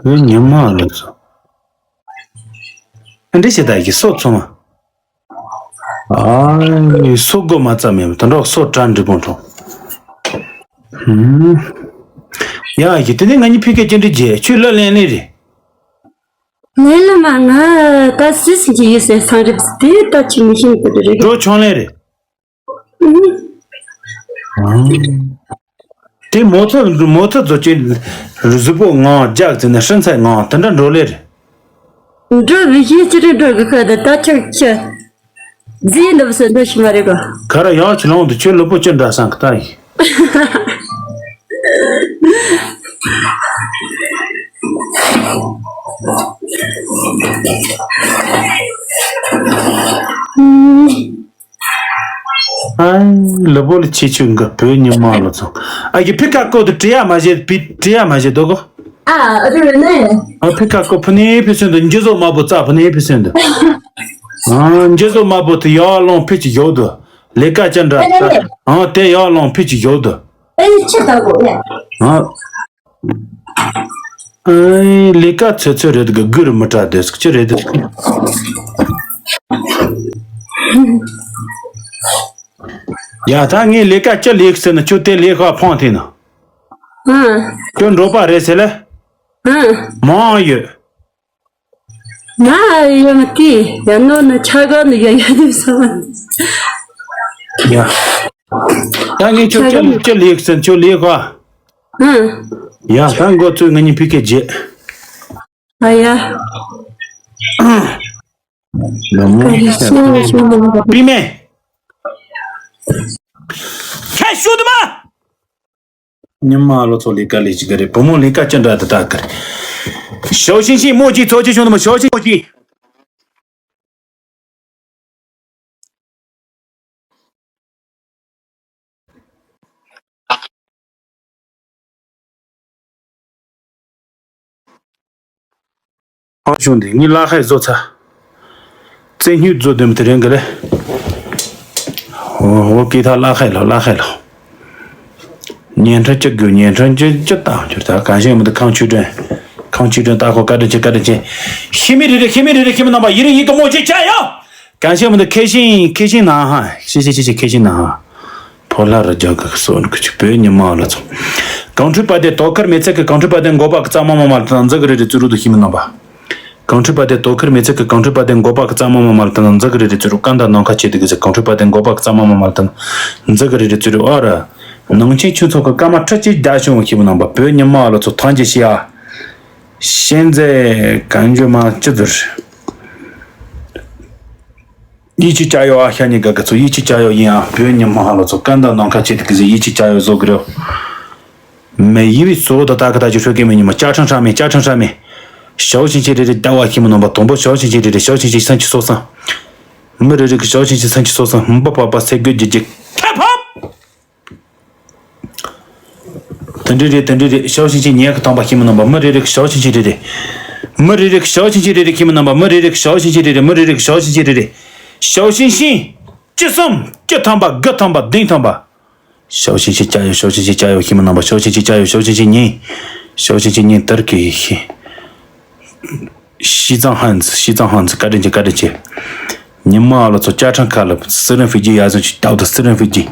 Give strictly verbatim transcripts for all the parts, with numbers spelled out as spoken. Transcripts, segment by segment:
བོད་ཉི་མ་ལ་སོ། ཨ་འདྲི་བྱེད་ད་ཡི་སོ་ཚོ་མ། ཨ་ཡི་སོ་སྒོ་མ་ཙམ་མེད་དུ་འགྲོ་སོ་གྲ་འགྲིག་པོ་འགྲོ། ཧུམ། ཡ་ཡི་དེ་ནས་ང་གཉིས་ཕི་ཀའི་ཅི་འདྲི་རྗེས་ཆུ་ལ་ལེན་ལེ་རེད། ལེན་ལ་མ་ང་ད་སུས་ཟིན་གྱི་ཡོད་ཟེར་སང་རེད་དེ་ད་ཆི་མི་ཤེས་གི་རེད། འགྲོ་ཆོང་ལེ་རེད། དེ་མོ་ཚོ་མོ་ཚོ་ཚོ་ཅི་གཟུགས་པོ་ངང་རྒྱག་ཟིན་ན་ཧྲིན་ཚའི་ངང་དེ་འདྲ་འགྲོ་ལེ་རེད། འགྲོ་བའི་ཤེས་ཅི་རེད་འགྲོ་གི་ཁ་ད་ད་ཆག་ཆ། རྫིའི་འདབས་སུ་འགྲོ་ཤི་མ་རེད་གོ། ཁ་ར་ཡང་ཆུ་ནང་དུ་ཆུ་ལུ་པོ་ཅི་འདྲ་སང་གི་ད་ཡིན། ཨ་ལུ་པོ་ལ་ཆེ་ཆུ་འགའ་བོད་ཉི་མ་ལ་ཚོ། ཨ་ཀྱི་ཕི་ཀ་ཀོ་དུ་བྲི་ཡ་མ་བྱེད་བི་བྲི་ཡ་མ་བྱེད་དོ་གོ། ཨ་རུ་ནེ། ཨ་ཕི་ཀ་ཀོ་ཕུ་ནེ་ཕི་སོན་དུ་འཇུ་བཟོ་མ་བུ་ཙ་ཕུ་ནེ་ཕི་སོན་དུ། ཨ་འཇུ་བཟོ་མ་བུ་དུ་ཡར་ལོང་ཕི་ཅི་ཡོད་དུ། ལས་ཀ་ཅི་འདྲ་ད། ཨ་དེ་ཡར་ལོང་ཕི་ཅི་ཡོད་དུ། ཨེ་ཆི་ད་གོ་ཡ། ཨ། ཨེ་ལས་ཀ་ཚོད་ཚོད་རེད་གི་གུ་རུ་མི་དྲ་དེ་སུ་ཅི་རེད་དེ། ཡ་ད་ངས་ལས་ཀ་ཅི་ལས་ཟེར་ན་ཁྱོད་དེ་ལས་ཁ་ཕོང་དེ་ན། ཨ། ཁྱོད་འགྲོ་པ་རེད་ཟེར་ལེ། ཨ། མང་ཡོད། ང་ཡང་དེ་ཡང་ནོ་ན་ཆ་ག་ནི་ཡ་ཡ་དེ་བསམ། ཡ། ད་ངས་ཁྱོད་ཁྱོད་ཁྱོད་ལེགས་སེམས་ཁྱོད་ལེགས་ག་ཨ། ཡ་ད་འགོ་ཚོས་ང་གཉིས་ཕི་ཀའི་རྗེས། ཨ་ཡ། ལ་མོ་ཀ་རི་སོ་སོ་མ་པི་མེ། ཁ་ཤུ་དུ་མ། ཉི་མ་ལོ་ཚོ་ལས་ཀ་ལས་ཅི་ག་རེད། བུ་མོ་ལས་ཀ་ཅི་འདྲ་དུ་ད་ག་རེད། ཞའོ་ཤིན་ཤིན་མོ་ཅིག་ཚོ་ཅི་བྱུང་དུ་མ་ཞའོ་ཤིན་མོ་ཅིག་ཨ་བྱུང་དེ་ངའི་ལ་ཁའི་བཟོ་ཚ། བཙན་སྨྱུག་བཟོ་དུམ་དེ་རིང་གི་ལེ། འོ་འོ་ཀི་ཐ་ལ་ཁའི་ལོ་ལ་ཁའི་ལོ། ཉན་ཁྲ་ཅི་དགོས་ཉན་ཁྲ་ཅི་ཅི་བཏང་གྱུར་ད་གང་བྱས་མི་འདུག་ཁང་ཆུ་དྲན། ཁང་ཆུ་དྲན་ད་ཁོ་བཀའ་དྲིན་ཆེ་བཀའ་དྲིན་ཆེ། ཤི་མི་རེ་རེ་ཤི་མི་རེ་རེ་ཤི་མི་རྣམ་པ་ཡི་རེ་ཡི་གི་མོ་ཅི་ཆ་ཡོ། གང་བྱས་མི་འདུག་ཁེ་ཤིང་ཁེ་ཤིང་ན་ཧ་ཤི་ཤི་ཤི་ཤི་ཁེ་ཤིང་ན་ཧ། ཕོ་ལྷ་རུ་རྒྱག་གི་སོ་ནི་གི་ཆུ་བོད་ཉི་མ་ལ་ཚོ། གང་འཁྲུལ་པ་དེ་དོ་ཁུར་མེད་ཚད་ཀྱི་གང་འཁྲུལ་པ་དེ་འགོ་པ་གི་གཙང་མ་མ་མ་ལ་དང་འཛི་གི་རེ་རེ་བཙུར་རུ་དུ་ཤི་མི་རྣམ་པ། གང་འཁྲུལ་པ་དེ་དོ་ཁུར་མེད་ཚད་ཀྱི་གང་འཁྲུལ་པ་དེ་འགོ་པ་གི་གཙང་མ་མ་མ་ལ་དང་འཛི་གི་རེ་རེ་བཙུར་རུ་ཀ་འདའ་ནང་ཁ་ཆེ་དུ་གི་ཚེ་གང་འཁྲུལ་པ་དེ་འགོ་པ་གི་གཙང་མ་མ་མ་ལ་དང་འཛི་གི་རེ་རེ་བཙུར་རུ་ཨ་ར། ནང་ཆེན་ཆུ་ཚོགས་ཀྱི་སྐར་མ་ཁྲི་གཅིག་བརྒྱ་བྱུང་བ་ཤི་མི་རྣམ་པ་བོད་ཉི་མ་ལ་ཚོ་ཐང་ཅི་ཤི་ཨ། ཤན་ཛེ་གང་འཇོ་མ་ཅི་ཟུར། ཡིད་ཆེས་བྱ་ཡོད་ཨ་ཤ་ཉེ་དགའ་གི་ཚོ་ཡིད་ཆེས་བྱ་ཡོད་ཡིན་ཨ་བོད་ཉི་མ་ཧ་ལོ་ཚོ་ཀ་འདའ་ནང་ཁ་ཆེ་དེ་གི་ཟེ་ཡིད་ཆེས་བྱ་ཡོད་བཟོ་གི་རེད། མེ་ཡི་བི་སོ་ད་ད་ག་ད་ཅི་ཧྲོ་གེ་མེ་ཉི་མ་ཅ་ཁྲང་ཧྲ་མེ་ཅ་ཁྲང་ཧྲ་མེ། ཞའོ་ཆིན་ཆེ་རེ་རེ་ད་བ་ཤི་མི་ནང་པ་དང་པོ་ཞའོ་ཆིན་ཆེ་རེ་རེ་ཞའོ་ཆིན་ཆེ་སང་ཆི་སོ་སང་། མི་རེ་རེ་གི་ཞའོ་ཆིན་ཆེ་སང་ཆི་སོ་སང་འབུ་པ་པ་སེ་གོ་ཇི་ཇི་ཁ་ཕབ། དེ་འདྲ་རེད་དེ་འདྲ་རེད་ཞའོ་ཆིན་ཆེ་ཉལ་གི་དང་པ་ཤི་མི་ནང་པ་མི་རེ་རེ་གི་ཞའོ་ཆིན་ཆེ་རེ་རེ། མི་རེ་རེ་གི་ཞའོ་ཆིན་ཆེ་རེ་རེ་ཤི་མི་ནང་པ་མི་རེ་རེ་གི་ཞའོ་ཆིན་ཆེ་རེ་རེ་མི་རེ་རེ་གི་ཞའོ་ཆིན་ཆེ་རེ་རེ། ཞའོ་ཆིན་ཆེ། བཅུ་གསུམ་བཅུ་ཐམ་པ་དགུ་ཐམ་པ་བདུན་ཐམ་པ། ཞའོ་ཆིན་ཆེ་ཅ་ཡོ་ཞའོ་ཆིན་ཆེ་ཅ་ཡོ་ཤི་མི་ནང་པ་ཞའོ་ཆིན་ཆེ་ཅ་ཡོ་ཞའོ་ཆིན་ཆེ་ཉིན། ཞའོ་ཆིན་ཆེ་ཉིན་དར་གི་ཤི། ཤི་ཙང་ཧན་ཙི་ཤི་ཙང་ཧན་ཙི་བཀའ་དྲིན་ཆེ་བཀའ་དྲིན་ཆེ། ཉི་མ་ལ་ཚོ་ཅ་ཁྲང་ཁ་ལ་སི་རན་ཧྥི་ཇི་ཡ་ཟུན་ཆི་ཏའུ་ཏ་སི་རན་ཧྥི་ཇི།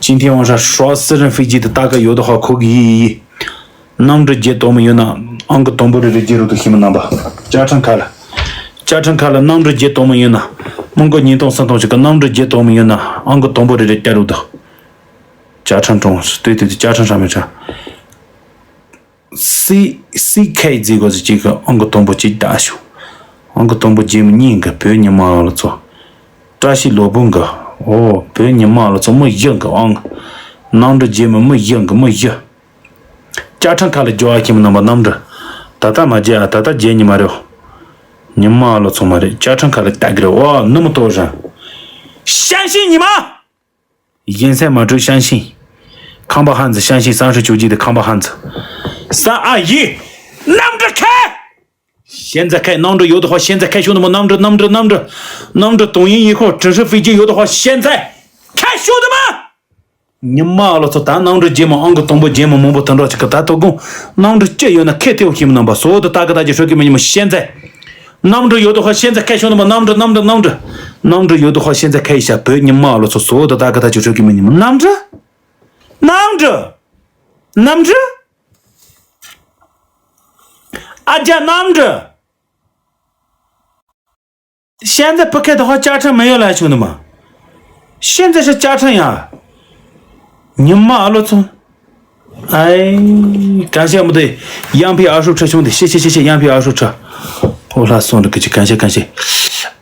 ཅིན་ཐེ་ཝང་ཧྲ་ཧྲོ་སི་རན་ཧྥི་ཇི་དི་ཏ་ཀ་ཡོད་དོ་ཧ་ཁོ་གི་ཡི་ཡི་ཡི། གནམ་གྲུ་བརྒྱད་དོ་མི་ཡོད་ན་ཨང་གི་དང་པོ་རེ་རེ་རྒྱལ་རུ་དུ་ཤི་མི་ནང་པ། ཅ་ཁྲང་ཁ་ལ། ཅ་ཁྲང་ཁ་ལ་གནམ་གྲུ་བརྒྱད་དོ་མི་ཡོད་ན། མོང་གོ་ཉིས་སྟོང་སུམ་སྟོང་ཞིག་གི་གནམ་གྲུ་བརྒྱད་དོ་མི་ཡོད་ན་ཨང་གི་དང་པོ་རེ་རེ་རྒྱལ་རུ་དུ། ཅ་ཁྲང་གྲོང་སྟོད་དུ་ཅ་ཁྲང་ཧྲ་མི་ཁྲ། སི་སི་ཁའི་རྫི་གོ་ཟི་གཅིག་གི་ཨང་གི་དང་པོ་གཅིག་ད་ཤོག་ཨང་གི་དང་པོ་རྗེས་མི་གཉིས་གི་བོད་ཉི་མ་ལ་ཚོ། བཀྲ་ཤིས་ལོ་བུ་འགི་ཨོ་བོད་ཉི་མ་ལ་ཚོ་མི་བཞི་འགི་ཨང་། གནམ་གྲུ་རྗེས་མི་མི་བཞི་འགི་མི་བཞི། ཅ་ཁྲང་ཁ་ལ་རྒྱོ་བ་ཁྱིམ་ནང་པ་གནམ་གྲུ། ད་ལྟ་མ་རྒྱལ་ཨ་ད་ལྟ་རྒྱལ་ཉི་མ་རེད། ཉི་མ་ལ་ཚོ་མ་རེད་ཅ་ཁྲང་ཁ་ལ་ལྟ་གི་རེད་ཨོ་ནུ་མི་ཏོ་རང་། ཤན་ཤིང་ཉི་མ། གཞན་སེམས་མ་གྲོས་ཤན་ཤིང་། ཁང་པ་ཧན་ཙི་ཤན་ཤིང་སང་ཧྲི་ཆུ་ཇི་དེ་ཁང་པ་ཧན་ཙི། ས་ཨ་ཡི། གནམ་གྲུ་ཁ། ཤན་ཙི་ཁ་གནམ་གྲུ་ཡོད་དོ་ཧོ་ཤན་ཙི་ཁ་ཤོ་ནུ་མོ་གནམ་གྲུ་གནམ་གྲུ་གནམ་གྲུ། གནམ་གྲུ་དོང་ཡིན་ཡི་ཁོ་གྲུ་ཧྲི་ཧྥི་ཇི་ཡོད་དོ་ཧོ་ཤན་ཙི། ཁ་ཤོ་དུ་མ། ཉི་མ་ཨ་ལོ་ཚོ། ད་གནམ་གྲུ་རྗེས་མ་ཨང་ཀི་དང་པོ་རྗེས་མ་མང་པོ་དུད་འགྲོ་ཅིག་གི་ད་དོ་དགོང་གནམ་གྲུ་སྐྱོད་ཡོད་ན་ཁེ་ཐེའོ་ཤིམ་རྣམ་པ་སོ་དུ་ད་གི་ད་ཅི་ཧྲོ་གི་མི་ཉི་མ་ཤན་ཛེ། གནམ་གྲུ་ཡོད་དོ་ཧ་ཤན་ཛེ་ཁེ་ཤོ་ནི་མ། གནམ་གྲུ་གནམ་གྲུ་གནམ་གྲུ། གནམ་གྲུ་ཡོད་དོ་ཧ་ཤན་ཛེ་ཁེ་ཤ་བོད་ཉི་མ་ཨ་ལོ་ཚོ་སོ་དུ་ད་གི་ད་ཅི་ཧྲོ་གི་མི་ཉི་མ། གནམ་གྲུ། གནམ་གྲུ། གནམ་གྲུ། ཨ་ཅག་གནམ་གྲུ། ཤན་ཛེ་ཕ་ཁེ་དོ་ཧ་ཅག་ཁྲ་མི་ཡོད་ལ་ཆུང་ནི་མ། ཤན་ཛེ་ཤ་ཅག་ཁྲ་ཡ། ཉི་མ་ཨ་ལོ་ཚོ། ཨའི། གང་ཤེས་མི་དེ། ཡང་ཕི་ཨ་ཧྲུ་ཁྲ་ཆུང་དེ་ཤེ་ཤེ་ཤེ་ཤེ་ཡང་ཕི་ཨ་ཧྲུ་ཁྲ། ཨོ་ལྷ་སོང་རི་ཀི་ཅི་གང་ཤེས་གང་ཤེས།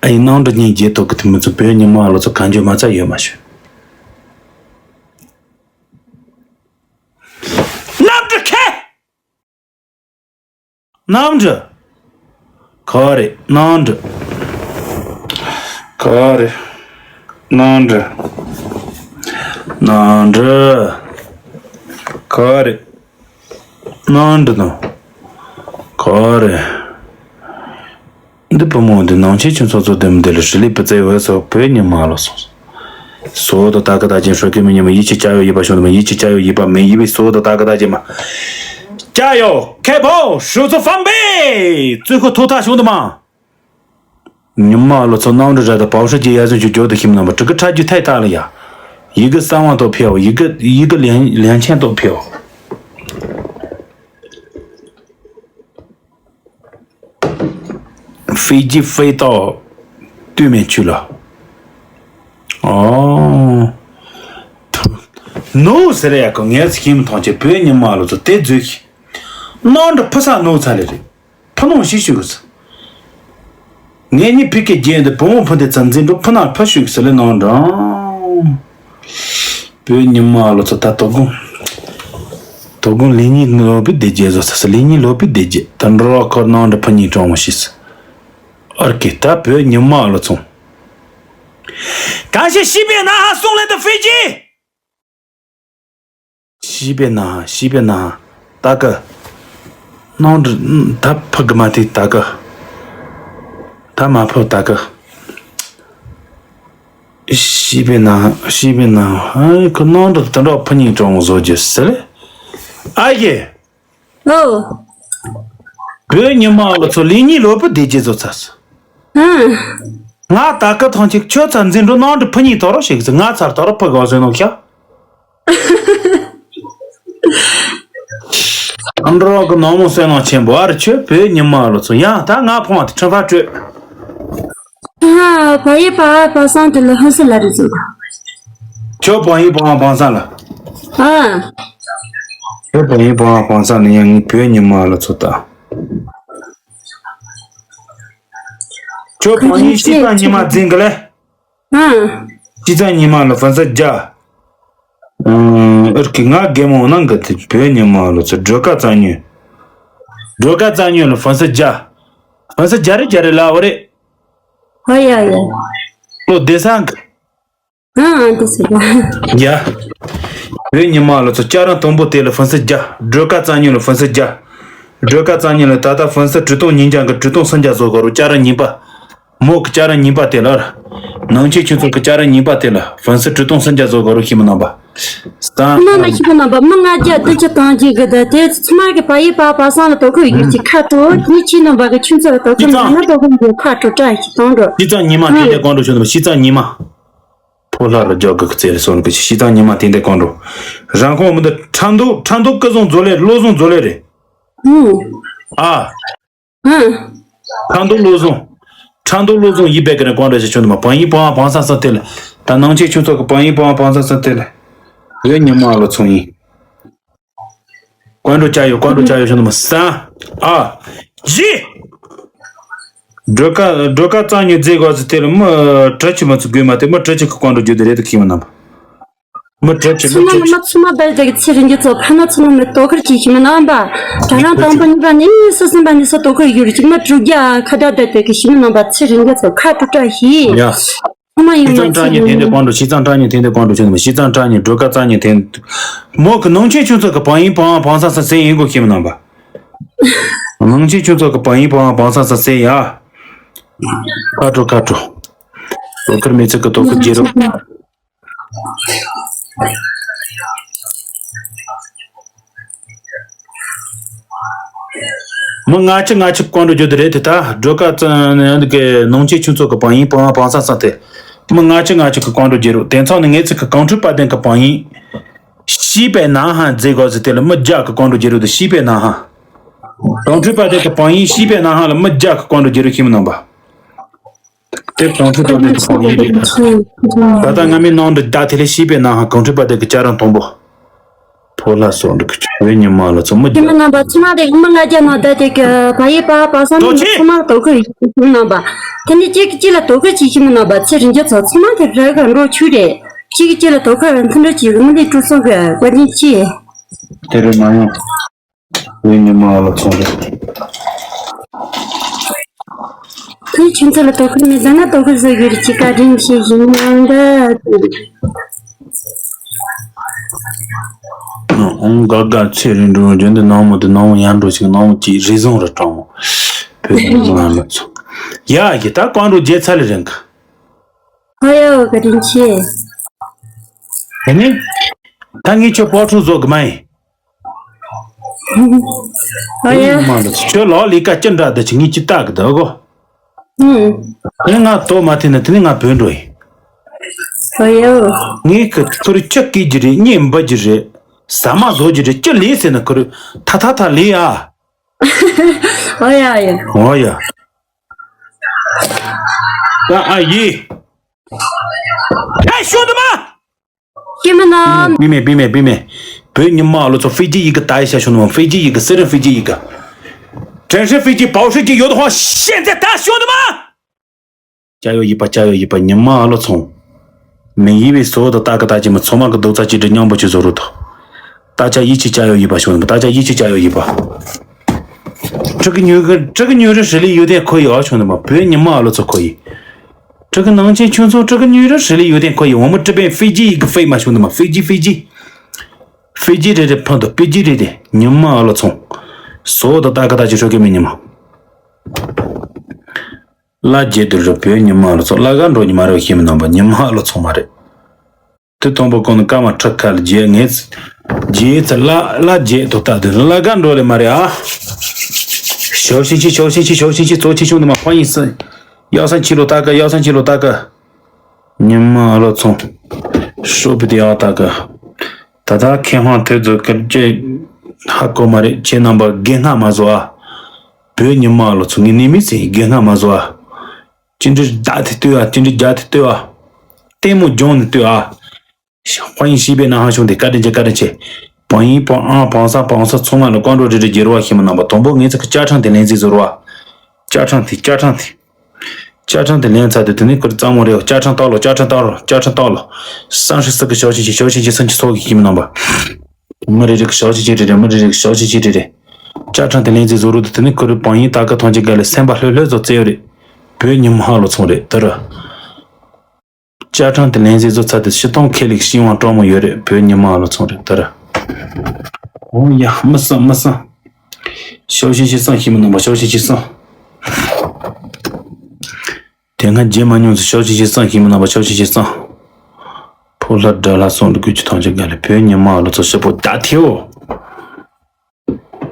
ཨའི་གནམ་གྲུ་གཉིས་རྗེས་ཐོག་གི་དེ་མི་ཚོ་བོད་ཉི་མ་ཨ་ལོ་ཚོ་གང་འཇོག་མ་ཚ་ཡོད་མ་ཤོད། གནམ་གྲུ་ཁེ། གནམ་གྲུ། ག་རེ་གནམ་གྲུ། ག་རེ་གནམ་གྲུ། གནམ་གྲུ། ག་རེ་གནམ་གྲུ་དང་། ག་རེ། འདི་བུ་མོ་འདི་ནང་ཆེན་ཁྱོད་ཚོ་ཚོ་དེ་མི་འདི་ལ་ཧྲི་ལི་པི་ཙེ་འོད་སོགས་བོད་ཉི་མ་ལོ་སོང་། སོ་དོ་ད་ག་ད་ཅན་ཧྲོ་ཀི་མི་ཉི་མ་ཡིད་ཆེས་བྱ་ཡོ་ཡིད་པ་ཤོ་ནི་མ་ཡིད་ཆེས་བྱ་ཡོ་ཡིད་པ་མེ་ཡིད་པའི་སོ་དོ་ད་ག་ད་ཅན་མ། བྱ་ཡོ་ཁེ་པོ་ཧྲུ་ཚོ་ཕམ་པེ། བཙུན་ཁོ་ཐོ་ཐ་ཤོང་དུ་མ། ཉི་མ་ལོ་ཚོ་གནམ་གྲུ་ར་ད་པའོ་ཧྲི་ཀྱི་ཡ་ཟུན་ཆུ་འཇོག་ཏུ་ཁྱིམ་ནང་པ་ཕྲུ་གུ་ཁྲ་རྒྱུ་ཐའི་ཐ་ལ་ཡ། ཡི་གེ་གསང་བ་དོ་ཕེའོ། ཡི་གེ་ཡི་གེ་ལན་ལན་ཆེན་དོ་ཕེའོ། ཧྥི་ཇི་ཧྥེ་ཏོ་དུས་མེད་ཆུ་ལ། ཨོ། ནོ་ཟེར་ཡ་གོ་ངས་ཚིག་ཁྱིམ་ཐང་ཆེ་བོད་ཉི་མ་ལོ་ཚོ་དེ་རྫུས་ཤིག་གནམ་གྲུ་ཕུ་ས་ནོ་ཚ་ལེ་རེད། ཕུ་ནང་ཤི་ཤུགས་སུ། ངེད་གཉིས་ཕི་ཀའི་རྒྱན་དུ་བུ་མོ་ཕུ་དེ་ཚ་འཛིན་འགྲོ་ཕུ་ནང་ཕུ་ཤུགས་སུ་ལེ་ནང་འགྲོ། བོད་ཉི་མ་ལོ་ཚོ་ད་དོ་དགོང་། དོ་དགོང་ལི་ཉིན་ལོ་པི་བདེ་རྒྱལ་བཟོ་ས་སུ་ལི་ཉིན་ལོ་པི་བདེ་རྒྱལ་ད་འགྲོ་བ་ཁོ་ནང་འགྲོ་ཕུ་ཉིན་གྲོང་མོ་ཤི་སུ། ཨར་ཀེ་ད་བོད་ཉི་མ་ལོ་ཚོ། གང་ཞིག་ཤི་བའི་ན་ཧ་སོང་ལེ་ད་ཧྥི་ཇི། ཤི་བའི་ན་ཧ་ཤི་བའི་ན་ཧ་ད་ག་ནང་འགྲོ་ད་ཕུ་གི་མ་དེ་ད་ག་ད་མ་ཕུ་ད་ག་ཤི་བའི་ན་ཧ་ཤི་བའི་ན་ཧ་ཁོ་ནང་འགྲོ་དུད་འགྲོ་ཕུ་ཉིན་གྲོང་བཟོ་རྒྱུ་སི་ལེ། ཨ་ཡེ། ཨོ། བོད་ཉི་མ་ལོ་ཚོ་ལི་ཉིན་ལོ་པི་བདེ་རྒྱལ་བཟོ་ཚ་སི། ཨང་། ང་ད་ག་ཐང་ཅིག་ཁྱོད་ཚ་འཛིན་འགྲོ་ནང་འགྲོ་ཕུ་ཉིན་དོ་རོ་ཞིག་ང་ཚར་དོ་རོ་ཕུ་གོ་ཟེར་ནོ་ཤ། ཨ་འགྲོ་གི་ནང་མོ་སེ་ནང་ཆེན་པོ་ཨ་རི་ཆོས་བོད་ཉི་མ་ལོ་ཚོ་ཡང་ད་ང་ཕོང་བ་དེ་ཁྲི་ཕ་སྤྲོད། ཧ་བ་ཡི་པ་པ་སང་དེ་ལ་ཧ་སི་ལ་རི་ཚོ། ཁྱོད་བང་ཡི་བང་བང་སང་ལ། ཨ། ཁྱོད་བང་ཡི་བང་བང་སང་ནི་ཡང་ངའི་བོད་ཉི་མ་ལོ་ཚོ་ད། ཁྱོད་བང་ཡི་ཤི་ཚ་ཉི་མ་འཛིན་གི་ལེ། ཨ། ཅི་ཙང་ཉི་མ་ལ་ཧྥན་སི་རྒྱ། ཨ་ཨར་ཀི་ང་རྒན་མོ་ནང་གི་དེ་བོད་ཉི་མ་ལོ་ཚོ་སྒྲོལ་དཀར་གཙང་ཉོས། སྒྲོལ་དཀར་གཙང་ཉོས་ལ་ཧྥན་སི་རྒྱ། ཧྥན་སི་རྒྱ་རེ་རྒྱ་རེ་ལ་བ་རེ། ཧོ་ཡ་ཡ། ལོ་བདེ་སང་གི། ཨ་ཨ་དེ་སི་རྒྱ། ཡ། བོད་ཉི་མ་ལོ་ཚོ་ལྕགས་རང་དང་པོ་དེ་ལ་ཧྥན་སི་རྒྱ། སྒྲོལ་དཀར་གཙང་ཉོས་ལ་ཧྥན་སི་རྒྱ། སྒྲོལ་དཀར་གཙང་ཉོས་ལ་ད་ལྟ་ཧྥན་སི་གྲུ་སྟོང་ཉིས་བརྒྱ་གི་གྲུ་སྟོང་སུམ་བརྒྱ་བཟོ་དགོས་རུ་ལྕགས་རང་ཉིས་པ། མོ་གི་ལྕགས་ར་ཉིས་པ་དེ་ལ། ནང་ཆེན་ཆུ་ཚོད་ཀྱི་ལྕགས་ར་ཉིས་པ་དེ་ལ་ཧྥན་སི་གྲུ་སྟོང་སུམ་བརྒྱ་བཟོ་དགོས་རུ་ཤི་མི་རྣམ་པ། སང་། ཁྱིམ་ནང་ལ་ཤི་མི་རྣམ་པ་མི་ལྔ་བརྒྱ་བདུན་ཅུ་ཐམས་ཅད་ཀྱི་བསྡད་དེ་ཚོ་མ་གི་བ་ཡི་པ་པ་སང་ལ་དོ་ཁུར་ཡོད་ཀྱི་ཁ་དྲོ་ཉི་ཆེན་རྣམ་པ་གི་ཆུ་ཚོད་ལ་དོ་ཁུར་མི་ན་དོ་ཁུར་མི་ཁ་དྲོ་བཀྲ་ཤིས་གཏོང་འགྲོ། ཤི་ཚང་ཉི་མ་དེ་འདྲའི་དཀོན་འགྲོ་ཆུ་ནུ་ཤི་ཚང་ཉི་མ། ཕོ་ལྷ་རུ་རྒྱག་གི་ཚེ་ལ་སོང་གི་ཤི་ཚང་ཉི་མ་དེ་འདྲའི་དཀོན་འགྲོ། རང་ཁོང་མི་འདི་ཁྲ་འདུག་ཁྲ་འདུག་ཀི་བཟུང་མཛོ་ལེ་བློ་བཟུང་མཛོ་ལེ་རེད། ཨ། ཧ། ཁྲ་འདུག་བློ་བཟུང་། ཁྲ་འདུག་བློ་བཟུང་ཡིད་པའི་ཀ་ནས་ཀོང་འགྲོ་ཞིག་ཆུང་དུ་མ་བང་ཡིན་བང་བང་སང་སང་དེ་ལ། ད་ནང་ཆེན་ཆུང་ཚོགས་ཀྱི་བང་ཡིན་བང་བང་སང་སང་དེ་ལ། ཡོད་ཉི་མ་ལོ་ཚོང་ཡིན། ཀོང་འགྲོ་བྱ་ཡོད་ཀོང་འགྲོ་བྱ་ཡོད་ཆུང་དུ་མ་སང་། ཨ། ཇི། སྒྲོལ་དཀར་སྒྲོལ་དཀར་གཙང་ཉོ་རྫས་དགོས་ཚེ་དེ་ལ་མི་གྲི་ཆུ་མ་ཚུགས་དགོས་མ་དེ་མི་གྲི་ཆུ་གི་ཀོང་འགྲོ་རྒྱུ་དེ་རེད་དུ་ཁྱིམ་མི་རྣམ་པ། མི་གྲོད་ཁྱི་མི་ཚོ་ན་གྲོད་ཁྱི། མ་ཚོ་མ་བར་དེ་གི་ཚེ་རིང་གི་ཚོ་ཕ་ན་ཚོ་ན་མི་དོ་ཁར་གྱི་ཞི་མི་རྣམ་པ། ད་རང་དང་པོ་གཉིས་པ་ནི་སུ་སེམས་པ་ནི་སུ་དོ་ཁར་ཡོད་རེད་ཀྱི་མི་དྲུག་བརྒྱ་ཁ་བརྡ་བསྡད་དེ་གི་ཞི་མི་རྣམ་པ་ཚེ་རིང་གི་ཚོ་ཁ་དྲུག་བཀྲ་ཤིས། ཡ། ཚང་མ་ཡོང་ཤི་ཚང་བཀྲ་ཉི་དེ་འདྲའི་ཀོང་འགྲོ་ཤི་ཚང་བཀྲ་ཉི་དེ་འདྲའི་ཀོང་འགྲོ་ཆུང་མ་ཤི་ཚང་བཀྲ་ཉི་སྒྲོལ་དཀར་གཙང་ཉི་དེ། མོ་གི་ནང་ཆེན་ཆུང་ཚོ་གི་བང་ཡིན་བང་བང་སང་སང་སེ་ཡིན་གོ་ཞི་མི་རྣམ་པ། ནང་ཆེན་ཆུང་ཚོ་གི་བང་ཡིན་བང་བང་སང་སང་སེ་ཡ། ཁ་དྲུག་ཁ་དྲུག་དོ་ཁར་མི་ཚེ་གི་དོ་ཁུར་རྒྱལ་རོགས། མི་ལྔ་བཅུ་ལྔ་བཅུ་བཀང་འགྲོ་རྒྱུ་དེ་རེད་དེ། ད་སྒྲོལ་དཀར་ཙང་ནས་འདི་གའི་ནང་ཆེན་ཆུང་ཚོགས་ཀྱི་བང་ཡིན་པང་བང་སང་སང་དེ། མི་ལྔ་བཅུ་ལྔ་བཅུ་གི་བཀང་འགྲོ་རྒྱུ་རུ། དེང་སང་ནི་ངེད་ཚོ་གི་གངས་ཁྲོད་དཔལ་ལྡན་གི་བང་ཡིན། ཤིས་པའི་ནང་ཧང་མཛེས་དགོས་ཟེར་དེ་ལ་མི་བརྒྱ་གི་བཀང་འགྲོ་རྒྱུ་རུ་དེ། ཤིས་པའི་ནང་ཧང་། གངས་ཁྲོད་དཔལ་ལྡན་གི་བང་ཡིན། ཤིས་པའི་ནང་ཧང་ལ་མི་བརྒྱ་གི་བཀང་འགྲོ་རྒྱུ་རུ་ཤི་མི་རྣམ་པ། དེ་གངས་ཁྲོད་དཔལ་ལྡན་གི་བང་ཡིན་རེད། ད་ལྟ་སྔ་མའི་ནང་དུ་བདག་དེ་ལས་ཤིས་པའི་ནང་ཧང་གངས་ཁྲོད་དཔལ་ལྡན་གི་ལྕགས་རམ་དང་པོ། ཕོ་ལྷ་སོགས་འདི་གི་བོད་ཉི་མ་ལ་ཚོ་མི་ཁྱིམ་རྒྱ། རྣམ་པ་ཚང་མ་དེ་མི་ལྔ་བརྒྱ་ནང་བསྡད་དེ་གི་བ་ཡི་པ་པ་སང་མི་ཚང་མ་དོ་ཁུར་ཡིན་རྣམ་པ། དེ་ནི་གཅིག་གིས་གཅིག་ལ་དོ་ཁུར་བྱེད་ཤེས་མི་རྣམ་པ། ཚེ་རིང་རྒྱ་ཚོ་ཚང་མ་དེ་ར་ག་འགྲོ་ཆུ་རེད། གཅིག་གིས་གཅིག་ལ་དོ་ཁུར་མཐུན་སྒྲིལ་གྱིས་མི་ལས་གྲུ་སོགས་གི་བཀའ་དྲིན་ཆེ། དེ་རེད་མ་ཡོང་། བོད་ཉི་མ་ལ་ཚོ་རེད། ཁོས་ཁྱོད་ཚོ་ལ་དོ་ཁུར་མི་ཟ་ན་དོ་ཁུར་བཟོ་རྒྱུ་རེད། ཅི་བཀའ་དྲིན་ཆེ་ཞིག་ནང་འདྲ། ཨང་། དགའ་དགའ་ཚེ་རིང་འགྲོ་རྒྱུ་འདི་ནང་མོ་འདི་ནང་མོ་ཡར་འགྲོ་ཞིག་ནང་མོ་ཅིག་རི་བཟང་རུ་དྲང་མོ། བོད་ནང་ལ་ཚོ། ཡ་ཡི་ད་ཀང་འགྲོ་རྒྱལ་ཚ་ལེ་རིང་གི། ཨ་ཡོ་བཀའ་དྲིན་ཆེ། དེ་ནི། ད་ངས་ཁྱོད་པོ་ཁྲུ་བཟོ་གི་མ་ཡིན། ཨ་ཡ། མ་ལ་ཁྱོད་ལོ་ལི་ཀ་ཅི་འདྲ་འདི་ཅི་ངས་ཅི་ལྟ་གི་འདུག་གོ། ཨུམ། དེ་ནི་ང་དོ་མ་ཐེ་ན་དེ་ནི་ང་བོད་འགྲོ་ཡིན། ཨ་ཡོ། ངས་ཁི་ཁུ་རུ་ཅི་སྐྱེ་རྒྱུ་རེད། གཉེན་འབུ་རྒྱུ་རེད། ཟ་མ་བཟོ་རྒྱུ་རེད། ཅི་ལས་ཟེར་ན་ཁུ་རུ་ཐ་ཐ་ཐ་ལས་ཨ། ཨ་ཡ་ཨ་ཡ། ཨ་ཡ། ད་ཨ་ཡེ། ཨ་ཤོ་འདི་མ། ཤི་མི་རྣམས། བི་མེ་བི་མེ་བི་མེ། བོད་ཉི་མ་ལོ་ཚོ་ཧྥི་ཇི་ཡི་གི་ད་ཡི་ཤ་ཤོ་ནོ། ཧྥི་ཇི་ཡི་གི་སི་རི་ཧྥི་ཇི་ཡི་གི། ཀྲན་ཧྲི་ཧྥི་ཇི་པའོ་ཧྲི་ཇི་ཡོད་ཧོ་ཤེན་ཛེ་ད་ཤོ་འདི་མ། ཅ་ཡོ་ཡི་པ་ཅ་ཡོ་ཡི་པ་ཉི་མ་ལོ་ཚོང་། མི་ཡི་བའི་སོ་དང་ཏ་ཀ་ཏ་ཅི་མི་ཚོ་མ་གི་རྡོག་རྩ་གཅིག་སྒྲིལ་མཉམ་པོ་ཅི་བཟོ་རུ་ཐོ། ད་ཅ་ཡི་ཆི་ཅ་ཡོ་ཡི་པ་ཤོ་འདི་མ། ད་ཅ་ཡི་ཆི་ཅ་ཡོ་ཡི་པ། ཁྲི་གི་ཉུ་གི་ཁྲི་གི་ཉུ་རི་ཧྲི་ལི་ཡོད་དེ་ཁོ་ཡི་ཨ་ཆུང་དུ་མ་བོད་ཉི་མ་ཨ་ལོ་ཚོ་ཁོ་ཡི། ཁྲི་གི་ནང་ཆེན་ཆུང་ཚོ་ཁྲི་གི་ཉུ་རི་ཧྲི་ལི་ཡོད་དེ་ཁོ་ཡི་འོ་མ་ཁྲི་པན་ཧྥི་ཇི་ཡི་གི་ཧྥི་མ་ཆུང་དུ་མ་ཧྥི་ཇི་ཧྥི་ཇི། ཧྥི་ཇི་རེ་རེ་ཕན་དུ་ཧྥི་ཇི་རེ་རེ་ཉི་མ་ཨ་ལོ་ཚོང་། སོ་དང་ཏ་ཀ་ཏ་ཅི་ཧྲོ་གི་མི་ཉི་མ། ལ་རྒྱལ་དུ་རུ་བོད་ཉི་མ་ཨ་ལོ་ཚོ་ལ་ག་འགྲོ་ཉི་མ་རེ་ཤེས་མི་ནང་པ་ཉི་མ་ཨ་ལོ་ཚོང་མ་རེད། དེ་མཐོན་པོ་ཀུན་ནི་སྐར་མ་ཁྲི་ཁ་ལ་རྗེས་ངེས། རྗེས་ཚེ་ལ་ལ་རྗེས་དོ་ལྟ་དེ་ལ་ག་འགྲོ་ལེ་མ་རེད་ཨ། ཞོ་ཤིན་ཆི་ཞོ་ཤིན་ཆི་ཞོ་ཤིན་ཆི་གཙོ་ཆེ་ཆུང་དུ་མ་ཕ་ཡིན་སི། ཡག་སང་ཆི་ལོ་ལྟ་ག་ཡག་སང་ཆི་ལོ་ལྟ་ག་ཉི་མ་ཨ་ལོ་ཚོང་། ཤོ་པི་དེ་ཡག་ལྟ་ག་ད་ད་ཁེ་ཧང་ཐེ་ཛོ་ཀར་ཅེ་ཧ་གོ་མ་རེད། ཁྱེད་རྣམ་པ་དགེ་སྔ་མ་བཟོ་ཨ། བོད་ཉི་མ་ཨ་ལོ་ཚོང་ངེ་ནི་མི་སི་དགེ་སྔ་མ་བཟོ་ཨ། ཅི་འདྲའི་བདག་དེ་ལྟོས་ཨ། ཅི་འདྲའི་རྒྱ་དེ་ལྟོས་ཨ། ལྟད་མོ་སྦྱོང་ནས་ལྟོས་ཨ། ཧོ་ཡིན་ཤིས་པའི་ནང་ཧ་ཆུང་དེ་བཀའ་དྲིན་ཆེ་བཀའ་དྲིན་ཆེ། བང་ཡིན་བང་ཨང་བང་ས་བང་ས་ཚང་མ་ལ་ཀང་འགྲོ་རེ་རེ་རྒྱལ་བ་ཤི་མ་རྣམ་པ་དང་པོ་ངེད་ཚོ་གི་བཅའ་ཁྲིམས་དེ་ལེན་རྩིས་བཟོ་རོགས་ཨ། བཅའ་ཁྲིམས་དེ་བཅའ་ཁྲིམས་དེ། བཅའ་ཁྲིམས་དེ་ལེན་ཚར་དུས་དེ་ནི་ཁུར་གཙང་མོ་རེད། བཅའ་ཁྲིམས་བཏགས་ལོ་བཅའ་ཁྲིམས་བཏགས་རོ་བཅའ་ཁྲིམས་བཏགས་ལོ། སང་ཧྲི་སི་གི་ཞོ་ཆེན་ཆེ་ཞོ་ཆེན་ཆེ་སང་ཆེ་ཚོགས་ཀྱི་ཤི་མ་རྣམ་པ། མི་རེ་རེ་གི་ཞོ་ཆེན་ཆེ་རེ་རེ་མི་རེ་རེ་གི་ཞོ་ཆེན་ཆེ་རེ་རེ། བཅའ་ཁྲིམས་དེ་ལེན་རྩིས་བཟོ་རོགས་དུས་དེ་ནི་ཁུར་བང་ཡིན་ད་ག་ཐོན་ཆེ་ག་ལེ་སེམས་པ་ལྷོད་ལྷོད་བཟོ་རྩེ་ཡོད་རེད། བོད་ཉི་མ་ཧ་ལོ་ཚོང་རེད་དེ་ར། བཅའ་ཁྲིམས་དེ་ལེན་རྩིས་བཟོ་ཚར་དུས་སྤྱི་སྟངས་ཁེ་ལེགས་ཤིང་བང་སྤྲོ་མོ་ཡོད་རེད། བོད་ཉི་མ་ལོ་ཚོང་རེད་དེ་ར། འོ་ཡ་མི་སང་མི་སང་། ཞོ་ཆེན་ཆེ་སང་ཤི་མ་རྣམ་པ་ཞོ་ཆེན་ཆེ་སང་། དེ་སྔ་རྗེས་མ་མྱོང་ཚེ་ཞོ་ཆེན་ཆེ་སང་ཤི་མ་རྣམ་པ་ཞོ་ཆེན་ཆེ་སང་། ཕོ་ལྷ་དགྲ་ལྷ་སོང་འདུག་གུ་ཅི་ཐང་ཆེ་ག་ལེ་བོད་ཉི་མ་ལོ་ཚོ་ཞི་པོ་ད་ཐེའོ།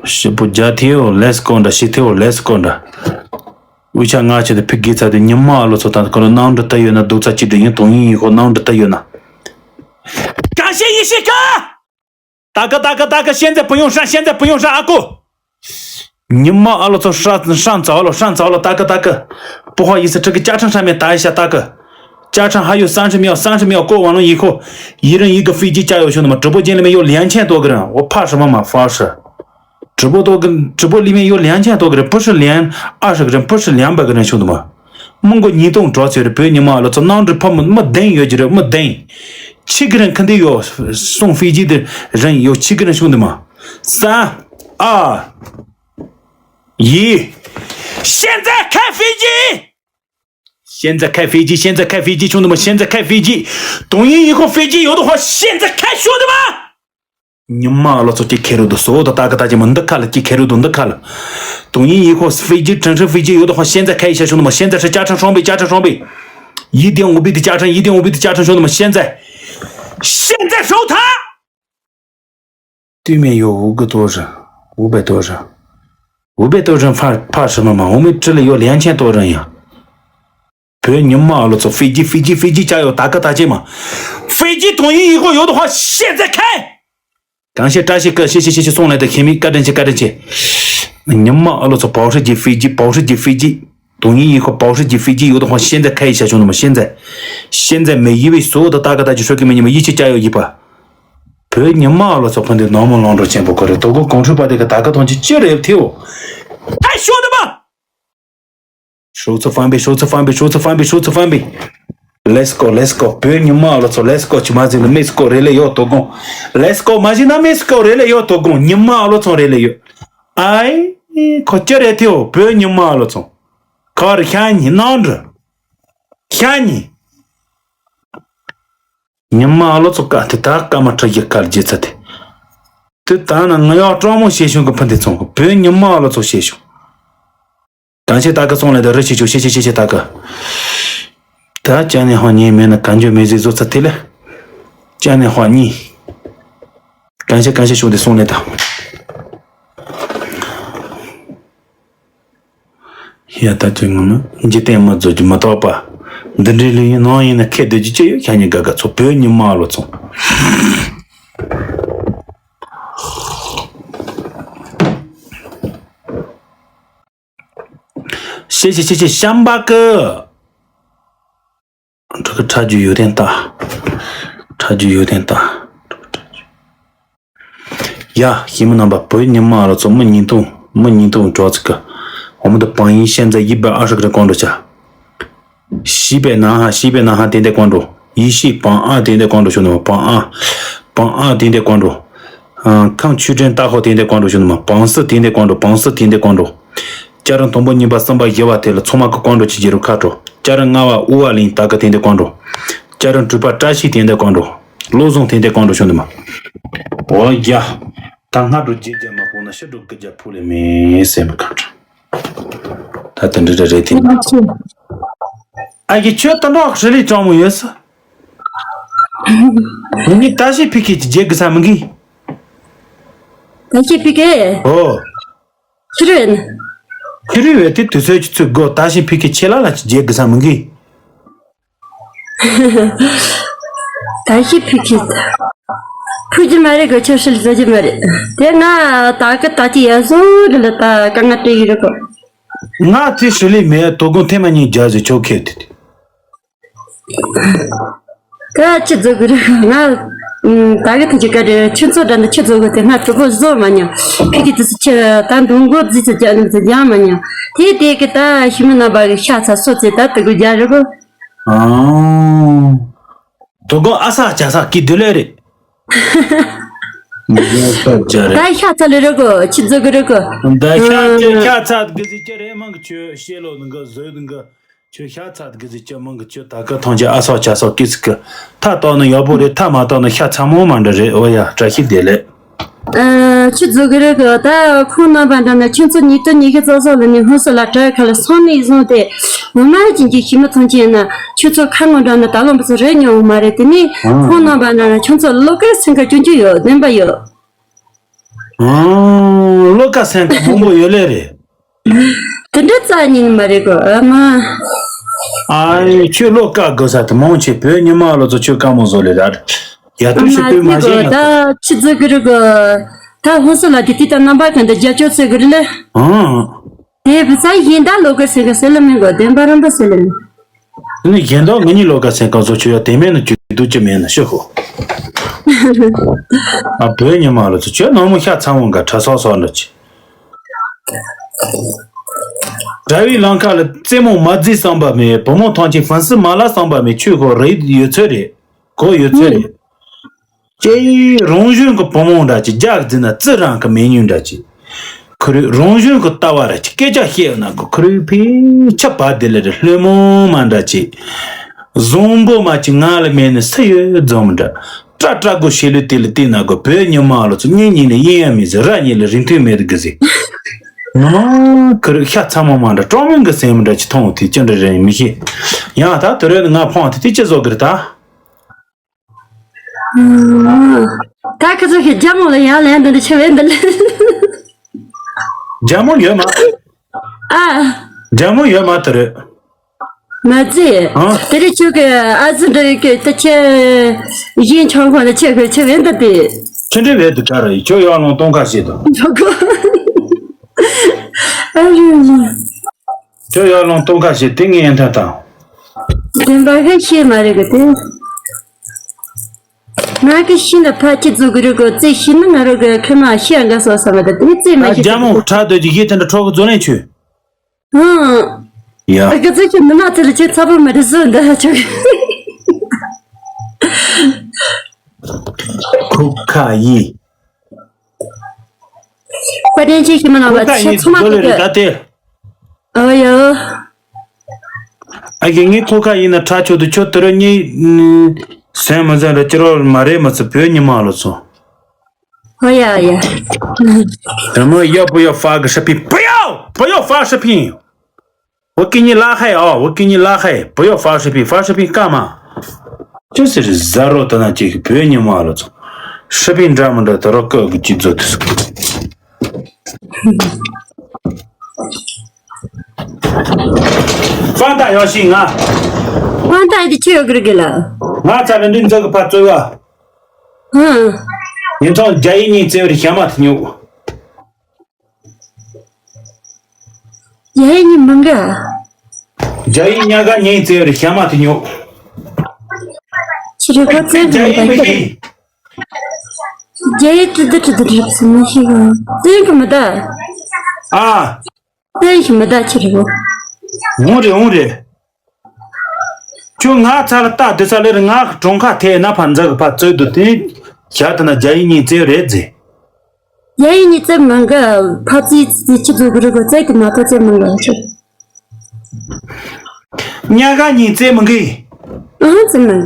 ཞི་པོ་རྒྱ་ཐེའོ་ལེས་ཀོ་འདྲ་ཞི་ཐེའོ་ལེས་ཀོ་འདྲ། དབུས་ཆ་ང་ཆེ་དེ་ཕི་དགེ་ཚ་དེ་ཉི་མ་ཨ་ལོ་ཚོ་དང་ཁོ་ལ་ནང་འདྲི་ལྟ་ཡོད་ན་རྡོག་རྩ་གཅིག་སྒྲིལ་ཡིན་དོང་ཡིན་ཡིན་ཁོ་ནང་འདྲི་ལྟ་ཡོད་ན། གང་བཤད་ཡིན་ཤེས་ཀ། ད་ག་ད་ག་ད་ག་现在不用上现在不用上ཨ་ཀོ། ཉི་མ་ཨ་ལོ་ཚོ་ཧྲ་ཧྲ་ཙའོ་ལོ་ཧྲ་ཙའོ་ལོ་ད་ག་ད་ག། 不好意思这个家常上面打一下大哥。 家常还有三十秒三十秒过完了以后，一人一个飞机加油兄弟们，直播间里面有两千多个人，我怕什么嘛，方老师。 直播多个直播里面有两千多个人，不是两二十个人，不是两百个人，兄弟们。 མི་མགོ་ཉིས་སྟོང་འགྲོ་ཚོད་རེད། བོད་ཉི་མ་ལོ་ཚོ་ནང་འདྲི་ཕ་མི་མི་བདུན་ཡོད་ཀྱི་རེད། མི་བདུན། ཆི་གི་རིང་ཁ་འདི་ཡོད། སོང་ཧྥི་ཇི་དེ་རིང་ཡོད་ཆི་གི་རིང་兄弟们། 三二一。现在开飞机！现在开飞机，现在开飞机，兄弟们，现在开飞机！抖音以后飞机有的话，现在开，兄弟们！ ཉི་མ་ཨ་ལོ་ཚོ་ཅིག་ཁེ་རུ་དུ་སོ་དང་ད་ག་ད་ཅི་མ་འདི་ཁ་ལ་ཅིག་ཁེ་རུ་དུ་འདི་ཁ་ལ། 抖音以后飞机，真正飞机有的话，现在开一下，兄弟们，现在是加成双倍，加成双倍，一点五倍的加成，一点五倍的加成，兄弟们，现在，现在收它。对面有五个多人，五百多人。我别都认怕怕什么嘛，我们这里有两千多人呀。别你妈了，走飞机飞机飞机加油，大哥大姐嘛，飞机同意以后有的话，现在开。感谢扎西哥，谢谢谢谢送来的甜蜜，干点去干点去。你妈了，走保时捷飞机，保时捷飞机，同意以后保时捷飞机有的话，现在开一下，兄弟们，现在，现在每一位所有的大哥大姐，说给你们一起加油一把。别你妈了，走朋友，那么浪着钱不过来，都给我公车把这个大哥同志接了一跳。哎，兄弟们！ Let's go, let's go. བོད་ཉི་མ་ལོ་ཚོ། Let's go. ཆི་མ་ཟིན་ན་མེག་སི་ཀོ་རེད་ལེ་ཡོད་དོ་དགོང་། Let's go. མ་ཟིན་ན་མེག་སི་ཀོ་རེད་ལེ་ཡོད་དོ་དགོང་། ཉི་མ་ལོ་ཚོ་རེད་ལེ་ཡོད། ཨའི། ཁོ་ཅི་རེད་ཐེའོ། བོད་ཉི་མ་ལོ་ཚོ། ཁ་རི་ཤ་ཉི་ནང་འདྲ། ཤ་ཉི། ཉི་མ་ལོ་ཚོ་ཀ་དེ་ད་ཀ་མ་ཁྲ་ཡི་ཀ་རྗེ་ཚ་དེ། དེ་ད་ན་ང་ཡག་སྤྲང་མོ་ཤེས་བྱུང་གི་ཕུ་འདི་ཚོང་གི། བོད་ཉི་མ་ལོ་ཚོ་ཤེས་བྱུང་། གང་ཆེ་ད་ག་སོང་ལས་ད་རི་ཆེ་ཆུ་ཤེ་ཤེ་ཤེ་ཤེ་ད་ག། ད་ཅ་ནེ་ཧོ་ཉེ་མེད་ན་གང་འཇོ་མེ་ཟི་བཟོ་ཚ་ཐི་ལེ། ཅ་ནེ་ཧོ་ཉི། གང་ཆེ་གང་ཆེ་ཤོག་དེ་སོང་ལས་ད། ཡ་ད་ཅི་ངོ་ན་འཇིག་རྟེན་མ་བཟོ་རྒྱུ་མ་གཏོགས་པ། འདི་འདྲའི་ལུས་ཡིན་ནང་ཡིན་ན་ཁེ་སྡོད་རྒྱུ་ཅི་ཡོད། ཤ་ཉེ་དགའ་དགའ་ཚོ། བོད་ཉི་མ་ལོ་ཚོ། ཤེ་ཤེ་ཤེ་ཤེ་ཤམ་པ་ཀི། ཁྲག་ཁྲག་རྒྱུ་ཡོད་དན་ལྟ། ཁྲག་རྒྱུ་ཡོད་དན་ལྟ། ཡ། ཤི་མི་རྣམ་པ། བོད་ཉི་མ་ལོ་ཚོ། མི་ཉིས་སྟོང་། མི་ཉིས་སྟོང་གྲོགས་ཚིག་གི། 我们的榜一现在一百二十个人关注下。西北男孩，西北男孩点点关注。一系榜二点点关注，兄弟们，榜二，榜二点点关注。嗯，康屈珍大号点点关注，兄弟们，榜四点点关注，榜四点点关注。 家人同步你把三百一万贴了，从马克关注起介入卡住。家人俺娃五万零大哥点点关注。家人猪八扎西点点关注。罗总点点关注，兄弟们。我呀，他俺都姐姐嘛，不能是都跟家铺里面三百看着。他等着这这天。哎，一圈等到这里装没有事。你大西皮给姐给啥么给？大西皮给？哦。 ཁྱི་རུས། ཁྱི་རུས་བས་དེ་དུས་ཚོད་ཀྱི་ཚུལ་དགོས། ད་ཤི་ཕི་ཁི་ཆེ་ལ་ལ་ཅི་རྒྱལ་གི་ས་མི་གི། ད་ཤི་ཕི་ཁི། ཕུ་རྒྱུ་མ་རེད་གོ། ཆོ་ཧྲི་ལ་ཟ་རྒྱུ་མ་རེད། དེ་ང་ད་གི་ད་ཅི་ཡ་སོ་རི་ལ་ད་ཀ་ང་སྤྲད་ཡི་རེད་གོ། ང་ཚེ་ཧྲི་ལི་མེད། དོ་དགོང་ཐེངས་མ་གཉིས་རྒྱ་ཟི་ཆོ་ཁེ་དེ། ད་ཅི་བཟོ་གི་རེད། ང་ད་གི་ཐུག་ཅི་ག་རེད། ཁྱོད་ཚོ་འདྲ་འདི་ཁྱོད་བཟོ་གི་དེ་ང་གྲོགས་པོ་བཟོ་མ་ཉན། ཁི་ཁི་དེ་ཚོ་ཁྱི་ད་འདུག་མགོ་རྫི་ཚོ་རྒྱག་ནི་ཚོ་རྒྱག་མ་ཉན། དེ་དེ་གི་ད་ཤི་མི་རྣམ་པ་གི་ཤ་ཚ་སོ་ཚེ་ད་དུ་གི་རྒྱག་རེད་གོ། ཨང་། དོ་དགོང་ཨ་ས་ཅ་ས་ཀི་དུ་ལེ་རེད། ད་ཤ་ཚ་ལེ་རེད་གོ། ཁྱི་བཟོ་གི་རེད་གོ། ད་ཤ་ཚ་ཤ་ཚ་གི་ཟི་ཅི་རེད། མང་གི་ཆོས་ཤེས་ལོ་ནི་གི་བཟོས་ནི་གི། ཁྱོད་ཤ་ཚ་གི་ཟི་ཅི་མང་གི། ཁྱོད་ད་ག་ཐང་ཅི་ཨ་སོག་ཅ་སོག་ཀི་ཚི་གི། ཐ་ཏོག་ནི་ཡག་པོ་རེད། ཐ་མ་ཏོག་ནི་ཤ་ཚ་མོ་མ་འདྲ་རེད། འོ་ཡ། བཀྲ་ཤིས་བདེ་ལེགས། ཨ། ཁྱོད་བཟོ་གི་རེད་གི། ད་ཁོང་རྣམ་པ་འདྲ་ན་ཁྱོད་ཚོ་ཉིས་སྟོང་ཉི་ཤུ་རྩ་གསུམ་ལ་ནི་ཧུན་སུ་ལ་དྲ་ཁ་ལ་སོང་ནས་བཟུང་སྟེ། ངོ་མ་ཅན་གྱི་ཤི་མི་ཚང་ཅན་ན་ཁྱོད་ཚོ་ཁ་ངོ་འདྲ་ན་ད་ལོ་འབུ་ཚོ་རེད་མྱོང་མ་རེད། དེ་ནི་ཁོང་རྣམ་པ་འདྲ་ན་ཁྱོད་ཚོ་བློ་དཀར་སེམས་དཀར་སྐྱོན་གྱི་ཡོད། བདེན་པ་ཡོད། ཨང་། བློ་དཀར་སེམས་དཀར་མང་པོ་ཡོད་ལེ་རེད། དེ་འདྲ་རྩ་ཉིད་མ་རེད་གོ། ཨ་མ། ཨའི་ཁྱོད་བློ་དཀར་དགོས་ས་དེ་མང་ཆེ་བོད་ཉི་མ་ལོ་ཚོ་ཁྱོད་དཀར་མོ་བཟོ་ལེ་ར། ཡ་ཏུ་ཤི་ཏུ་མ་ཤེས་ཡ། ད་ཆི་ཟེར་གི་རེད་གོ། ད་ཧོན་སུ་ལ་དེ་དེ་ད་རྣམ་པ་གན་ད་རྒྱ་ཆོས་ཟེར་གི་རེད་ལེ། ཨང་། དེ་བུ་ཚ་གཞན་དག་ལོ་དཀར་ཟེར་གི་ཟེར་ལེ་མིན་གོ། བདེན་པ་རང་པ་ཟེར་ལེ་མིན། དེ་ནི་གཞན་དག་ང་གཉིས་ལོ་དཀར་སེམས་དཀར་བཟོ་ཆོག་ཡ། དེ་མེད་ན་ཅི་འདུག་ཅི་མེད་ན་ཤི་ཧོ། ཨ་བོད་ཉི་མ་ལོ་ཚོ་ཁྱོད་ནང་མོ་ཤ་ཚ་མོ་འགའ་ཁྲ་སོག་སོག་འདྲ་ཅི། དྲ་བའི་ལམ་ཁ་ལ་རྩེད་མོ་མ་རྩེས་བསམ་པ་མེད། བུ་མོ་ཐང་ཆེན་ཧྥན་སི་མ་ལ་བསམ་པ་མེད། ཁྱོད་ཁོ་རེད་ཡོད་ཚོད་རེད། གོ་ཡོད་ཚོད་རེད། ཀྱེ་རང་གཞུང་གི་བུ་མོ་འདྲ་ཅིག་རྒྱག་རྫི་ན་རྩི་རང་གི་མེ་ཉུང་འདྲ་ཅིག་ཁོ་རེ་རང་གཞུང་གི་ལྟ་བ་ར་ཅིག་སྐད་ཆ་བཤད་ན་གི་ཁོ་རེ་ཕི་ཆ་བ་དེ་ལ་རེ་ལྷོད་མོ་མ་འདྲ་ཅིག་བཟང་པོ་མ་ཅིག་ང་ལ་མེད་ནི་སུ་ཡོད་འཛོམས་འདྲ། ཀྲ་ཀྲ་གོ་ཤེས་ལུས་དེ་ལ་བལྟས་ན་གི་བོད་ཉི་མ་ལོ་ཚོ་གཉེན་ཉེ་ནི་གཡེང་ཡ་མི་ཟེར། ར་ཉེ་ལ་རིན་ཐུང་མེད་གི་ཟེར། ང་ཁོ་རེ་ཤ་ཚ་མོ་མ་འདྲ་གྲོགས་མོ་གི་སེམས་འདྲ་ཅིག་མཐོང་དེ་ཅི་འདྲ་རེད་མི་ཤེས། ཡང་ད་དུ་རེ་ང་ཕོང་དེ་དེ་ཅི་བཟོ་གི་རེད་ད། ད་ཁ་ཚོ་ཁྱེད་རྒྱ་མོ་ལ་ཡང་ལན་འདི་འདྲ་ཆེ་བས་འདི་ལན། རྒྱ་མོ་ཡོད་མ། ཨ། རྒྱ་མོ་ཡོད་མ་དེ་རེད། མ་ཚད། ཨ། དེ་རིང་ཁྱོད་ཀྱི་ཨ་ཟི་འདྲ་ཡོད་ཀྱི་ད་ཁྱེད་གཞན་ཆང་ཁོང་ལ་ཁྱེད་ཁོས་ཁྱེད་འོན་ད་དེ། ཁྱེད་འདྲ་བས་དུ་གྲ་ར་ཡི་ཁྱོད་ཡར་ལོང་སྟོང་ཁ་ཤེས་དང་། ཁྱོད་ཡར་ལོང་སྟོང་ཁ་ཤེས་དེ་ངས་ཡན་ཐ་དང་། བདེན་པ་ཧེ་ཤེས་མ་རེད་གི་དེ། ང་གི་ཤི་ན་ཕ་ཁྱི་ཚོ་གི་རུ་གོ་རྩེ་ཤི་ན་ང་རོ་གི་ཁི་མ་ཤི་ཨ་འགའ་སོ་ས་མ་ད་དེ་རྩེ་མ་ཤི། རྒྱ་མོ་ཁྲག་སྡོད་ཀྱི་ཡིད་དེ་འདྲ་ཁྲོ་གི་རྫོ་ལེན་ཆུ། ཧང་། ཡ། ཨ་གི་ཚོ་ཁྱི་མི་མ་ཚེ་ལ་ཁྱི་ཚ་པོ་མ་རེད་བཟོ་འདི་ཧ་ཆོ་གི། ཁུ་ཁ་ཡི། བཀའ་དྲིན་ཆེ་ཞུ་མ་ནང་ལ་ཁུ་ཁ་ཡི་ཚོ་མ་རྫོ་ལེ་རེད་ད་དེ། ཨོ་ཡ། ཨ་གི་ངའི་ཁོ་ཁ་ཡིན་ན་ཁྲ་ཆོ་དུ་ཆོ་དུ་ར་གཉིས། སེམས་མ་ཟན་ར་ཅི་རོ་མ་རེད་མ་ཚུ་བོད་ཉི་མ་ལོ་ཚོ། ཨོ་ཡ་ཡ། 什么要不要发个视频？不要，不要发视频。我给你拉黑啊，我给你拉黑，不要发视频，发视频干嘛？这是啥肉的那这个别人嘛了，视频这么的，他说各个剧组的。 方大要信啊。 ཁོང་ཏང་དེ་ཁྱོད་ཡོད་གི་རེད་གི་ལ། ང་ཚ་ལ་འདི་འཛུགས་གི་ཕ་གཙོས་བ། ཧང་། ཉིན་ཐོང་རྒྱ་ཡིག་གཉིས་བཙལ་བར་ཞྭ་མ་དེ་ཉོ། རྒྱ་ཡིག་གཉིས་མང་གི། རྒྱ་ཡིག་ཉག་ག་གཉིས་བཙལ་བར་ཞྭ་མ་དེ་ཉོ། ཕྱི་རེ་ཁོ་བཙལ་གི་རྒྱ་ཡིག་མི་མི་ཤེས། རྒྱ་ཡིག་ཏི་ཏི་ཏི་ཏི་ཏི་ཟེར་མི་ཤེས་གི། བཙལ་གི་མི་ད། ཨ། བཙལ་གི་མི་ད་ཕྱི་རེ་ཁོ། འོང་རེད་འོང་རེད། ཁྱོད་ང་ཚ་ལ་ལྟ་དུས་ས་ལེར་ང་གྲོང་ཁ་ཐེ་ན་ཕ་འཛག་གི་ཕ་བཙོས་དུ་དེ་ཞག་དེ་ན་རྒྱ་ཡིག་གཉིས་བཙལ་རེད་ཟེར། རྒྱ་ཡིག་གཉིས་བཙལ་མང་གི་ཕ་ཙི་ཙི་ཁྱི་ཚོ་གི་རུ་གོ་བཙལ་གི་མ་ཐོ་བཙལ་མང་གི་ཁྱོད། ཉག་ག་གཉིས་བཙལ་མང་གི། ཨང་བཙལ་མང་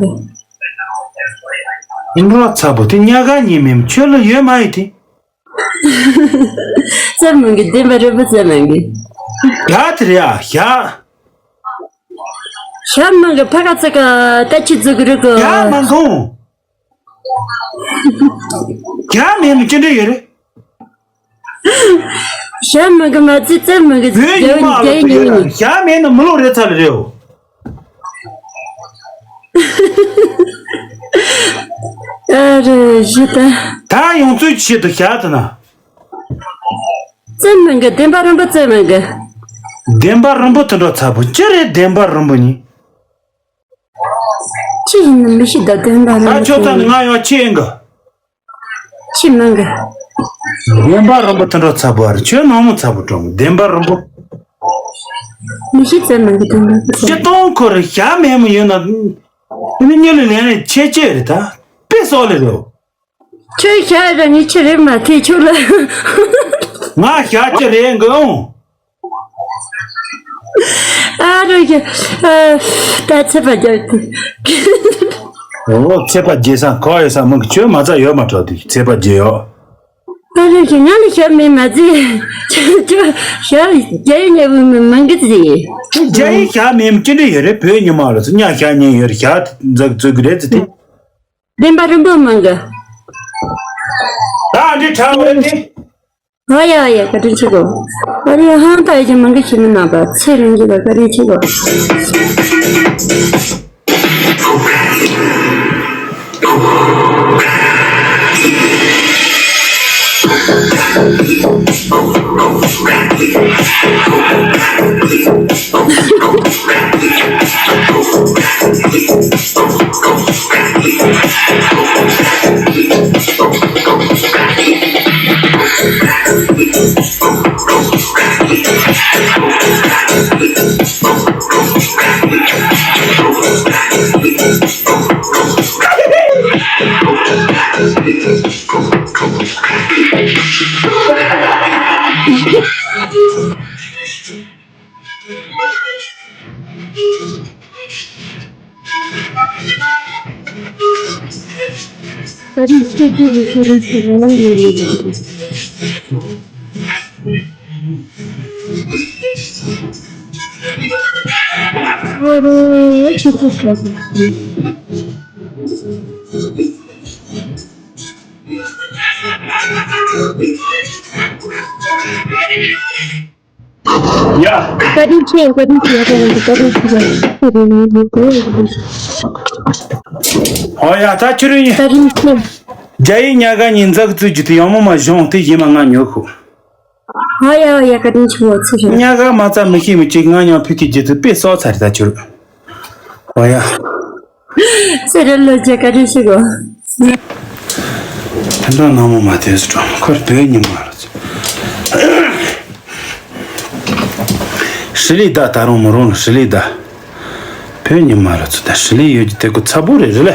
གི། འགྲོ་ཚ་པོ་དེ་ཉག་ག་གཉིས་མིན་ཁྱོད་ལ་ཡོད་མ་ཡིན་དེ། བཙལ་མང་གི་བདེན་པ་རེད་པ་བཙལ་མང་གི། ཡ་དེ་རེད་ཡ་ཞག་ཞྭ་མང་གི་ཕ་ག་ཚ་ག་ལྟ་ཁྱི་ཚོ་གི་རུ་གོ། ཞྭ་མང་གོང་། ཞྭ་མེད་མི་ཅི་འདྲ་ཡོད་རེད། ཞྭ་མང་གི་མ་ཚད་བཙལ་མང་གི་བོད་ཉི་མ་ལ་རྒྱ་ཡིག་ཉི་མ་ཡོད་ཞྭ་མེད་ན་མི་ལོ་རེ་ཚ་ལ་རེའོ། ཨ་རེ་ཞི་ད། ད་ཡོང་ཚུལ་ཆེད་དུ་ཞྭ་དེ་ན། བཙལ་མང་གི་བདེན་པ་རིན་པོ་བཙལ་མང་གི། བདེན་པ་རིན་པོ་དེ་འདྲ་ཚ་པོ་ཅི་རེད་བདེན་པ་རིན་པོ་ནི། ཅི་ཡིན་ནམ་མི་ཤེས་ད་དོན་དག་ད་རང་ཁྱོད་ཚ་ནི་ང་ཡང་ཅི་ཡིན་གི། ཅི་མིན་གི། བདེན་པ་རིན་པོ་དེ་འདྲ་ཚ་པོ་ཨ་རེ་ཁྱོད་ནང་མོ་ཚ་པོ་གྲོང་བདེན་པ་རིན་པོ། མི་ཤེས་ཚད་མིན་གི་དོན་དག་ཅི་གཏོང་ཁོ་རེ་ཞྭ་མེད་མོ་ཡོད་ན། ནི་མྱི་ལ་ལན་རེ་ཆེ་ཆེ་རེད་ད། དཔེ་སོག་ལེ་རེད། ཁྱོད་ཞྭ་ར་ངས་ཁྱི་རེད་མ་ཐེ་ཁྱོད་ལ། ང་ཞྭ་ཅི་རེད་འགི་ཨོང་། ཨ་རོ་ཡ། ཨ། ད་ཚེ་པ་རྒྱག་གི། ཨོ་ཚེ་པ་རྒྱལ་ས་གོ་ཡོད་ས་མི་གི་ཁྱོད་མ་ཚ་ཡོད་མ་གྲོགས་དུས་ཚེ་པ་རྒྱལ་ཡོད། ཨ་རོ་ཡ་ང་ལ་ཞྭ་མེད་མ་ཚེ། ཁྱོད་ཞྭ་རྒྱ་ཡིག་ཉེ་བོ་མི་མང་གི་ཚེ། རྒྱ་ཡིག་ཞྭ་མེད་མི་ཅི་འདྲ་ཡོད་རེད་བོད་ཉི་མ་ལ་ཚེ་ཉ་ཞྭ་ཉན་ཡོད་རེད་ཞྭ་འཛག་འཛུག་གི་རེད་ཚེ་དེ། བདེན་པ་རིན་པོ་མང་གི། ད་འདི་དྲ་བ་རེད་དེ། ཨ་ཡ་ཨ་ཡ་བཀའ་དྲིན་ཆེ་གོ། ཨ་རི་ཧང་ད་ཡ་ཅན་མང་གི་ཞིག་མི་ནང་པ་ཚེ་རིང་གི་ལ་བཀའ་དྲིན་ཆེ་གོ། ཡ། བཀའ་དྲིན་ཆེ། བཀའ་དྲིན་ཆེ། བཀའ་དྲིན་ཆེ། ཨོ་ཡ། ད་ཁྱོད་རང་། བཀའ་དྲིན་ཆེ། རྒྱ་ཡིག་ཉག་ག་ཉིན་འཛག་བཙུགས་རྒྱུ་དེ་ཡང་མོ་མ་གཞུང་དེ་ཡིན་མ་ང་ཉོ་ཁུ། ཨོ་ཡ། ཨོ་ཡ། བཀའ་དྲིན་ཆེ། ཚུལ་བཞིན། ཉག་ག་མ་རྩ་མི་ཤེས་མི་གཅིག་ང་ཉང་ཕུད་ཀྱི་རྒྱུ་དེ་དཔེ་སོག་ཚར་ད་ཁྱོད། ཨོ་ཡ། སེ་ར་ལོ་ཅེ་བཀའ་དྲིན་ཆེ་གོ། ཕན་ཐོགས་ནང་མོ་མ་དེ་སུ་གྲོང་ཁོར་བོད་ཉི་མ་ལ་ཚུ། ཧྲི་ལི་ད་ད་རུང་མོ་རུང་ཧྲི་ལི་ད། བོད་ཉི་མ་ལ་ཚུ་ད་ཧྲི་ལི་ཡོད་ཀྱི་དེ་ཀོ་ཚ་པོ་རེད་རེད་ལེ།